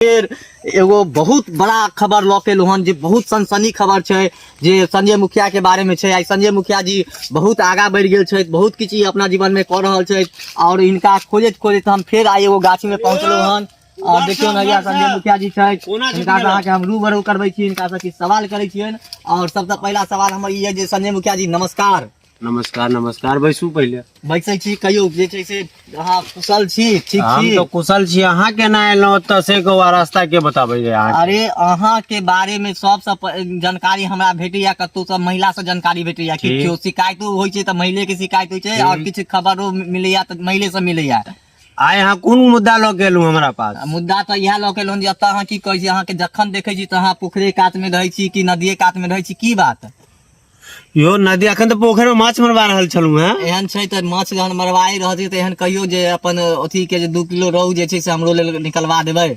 फेर एगो बहुत बड़ा खबर लऽ के एलहुँ हन जे बहुत सनसनी खबर छै जे संजय मुखिया के बारे में छै। आइ संजय मुखिया जी बहुत आगा बढ़ि गेल छथि, बहुत किछु ई अपना जीवन में कऽ रहल छथि और हिनका खोजैत खोजैत हम फेर आइ एगो गाछी में पहुँचलहुँ हन और देखियौ ने भैया संजय मुखिया जी छथि, हिनका से अहाँके हम रूबरू करबै छी, हिनका से किछु सवाल करै छियनि। और सबसँ पहिला सवाल हमर ई यऽ जे संजय मुखिया जी नमस्कार। नमस्कार नमस्कार, बैसू पहिले। बैसै छी, कहियौ जे छै से अहाँ कुशल छी? ठीक हम छी? तऽ कुशल छी, अहाँ केना एलहुँ ओतऽ से कहू, आ रास्ता के बताबै जे अहाँके? अरे अहाँ के बारे में सबसँ जानकारी हमरा भेटैया कतौ से, महिला से जानकारी भेटैया कि ठीक। केओ शिकायतो होइ छै तऽ महिले के शिकायत होइ छै और किछु खबरो मिलैया तऽ महिले से मिलैया। आइ अहाँ कोन मुद्दा लऽ के एलहुँ हमरा पास? मुद्दा तऽ इएह लऽ के एलहुँ जे एतऽ अहाँ की कहै छी, अहाँके जखन देखै छी तऽ अहाँ पोखरे कात में रहै छी कि नदिये कात में रहै छी, की बात? यो नदी, अखन तऽ पोखरि में माछ मरवा रहल छलहुँ हेँ। एहन छै तऽ माछ जहन मरवाए रहल छै तऽ एहन कहियौ जे अपन अथी के जे 2 किलो रोहु जे छै से हमरो लेल निकलवा देबै।